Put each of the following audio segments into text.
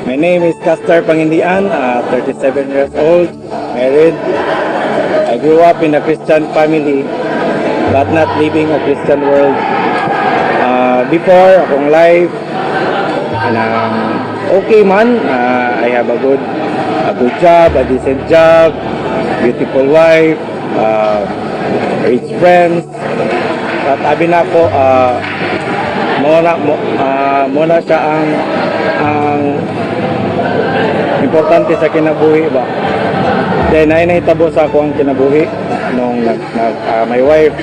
My name is Castor Pangindian, 37 years old, married. I grew up in a Christian family, but not living a Christian world. Before, akong life, kanang okay man, I have a good job, a decent job, beautiful wife, rich friends. But abi nako, mo na siya ang importante sa kinabuhi ba. Then ay nahitabo sa ako ang kinabuhi nung nag, nag ah, my wife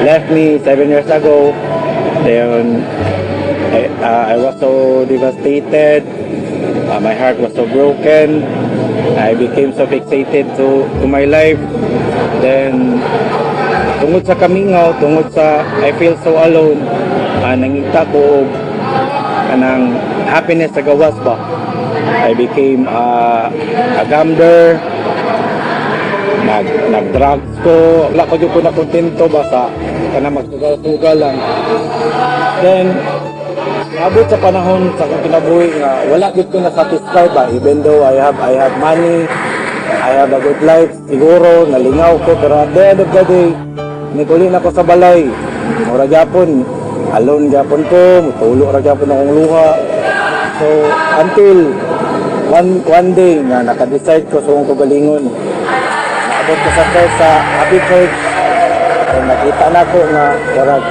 left me 7 years ago. Then I was so devastated. My heart was so broken. I became so fixated to my life. Then tungod sa kamingaw, tungod sa I feel so alone, nangita ko og kanang happiness sa gawas ba. I became a gambler, nag drugs ko, wala ko jud ko na kontento ba sa kanang magsugal-sugal lang. Then abot sa panahon sa akong kinabuhi nga wala gid ko na satisfied ba, even though I have money, I have a good life, siguro nalingaw ko, pero at the end of the day, nikuli na ko sa balay, mura gyapon alone gyapon ko, mutulo ra gyapon akong luha. So until one day nga naka-decide ko sa akong kaugalingon, naabot ko sa church, sa Happy Church. So, nakita na ko nga warag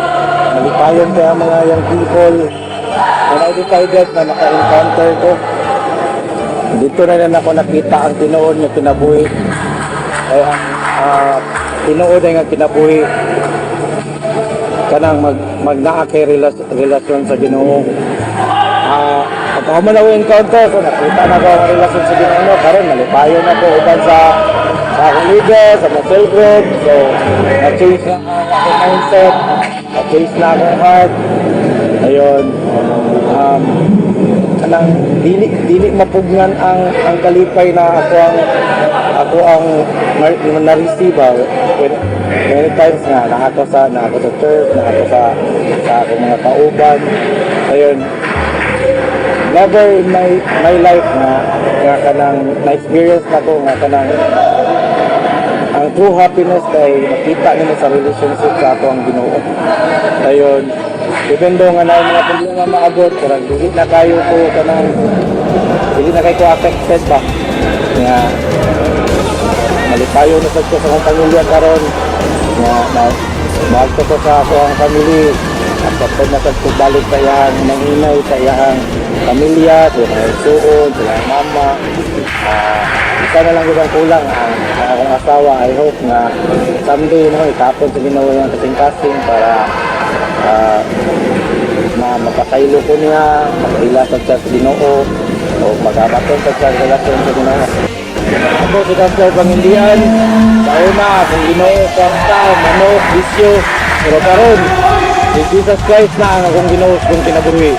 malipayon kay ang mga young people, and I decided na maka-encounter ko dito na lang. Ako nakita ang tinuod nga kinabuhi, ay ang tinuod ay nga kinabuhi kanang mag naa kay relasyon sa Ginoo. Pagka man ako encounter, so nakita na ko ang relasyon sa Ginoo no, karon malipayon ako uban sa akong leader, sa mga cell group. So, na-change na ang akong mindset, na-change na akong heart. Ayun, kanang dili mapugnan ang kalipay na ako ang na-receive ba when many times nga naa ako sa church, naa ako sa akong mga kauban. Ayun, never in my life nga kanang na-experience na ko nga kanang ang true happiness kay makita nimo sa relationship sa ato ang Ginoo. Ayun, even though nga na mga problema maabot, pero dili na kayo ko kanang dili na kayo ko affected ba, nga malipayon na sad ko sa akong pamilya karon, nga na mahal ko sa ako ang family. Accepted na sad ko balik sa iyang manginay, sa iyang pamilya, sa iyang igsuon, sa iyang mama. Isa na lang gud ang kulang, ang akong asawa. I hope nga someday, no, itapon sa Ginoo yung kasing-kasing para ma mapasaylo ko niya, makaila sad siya sa Ginoo o magabaton sad siya sa relasyon sa Ginoo. Ako si Pastor Pangindian. Sa una, akong Ginoo, kwarta, manok, bisyo. Pero karon, si Jesus Christ na ang akong Ginoo sa akong kinabuhi.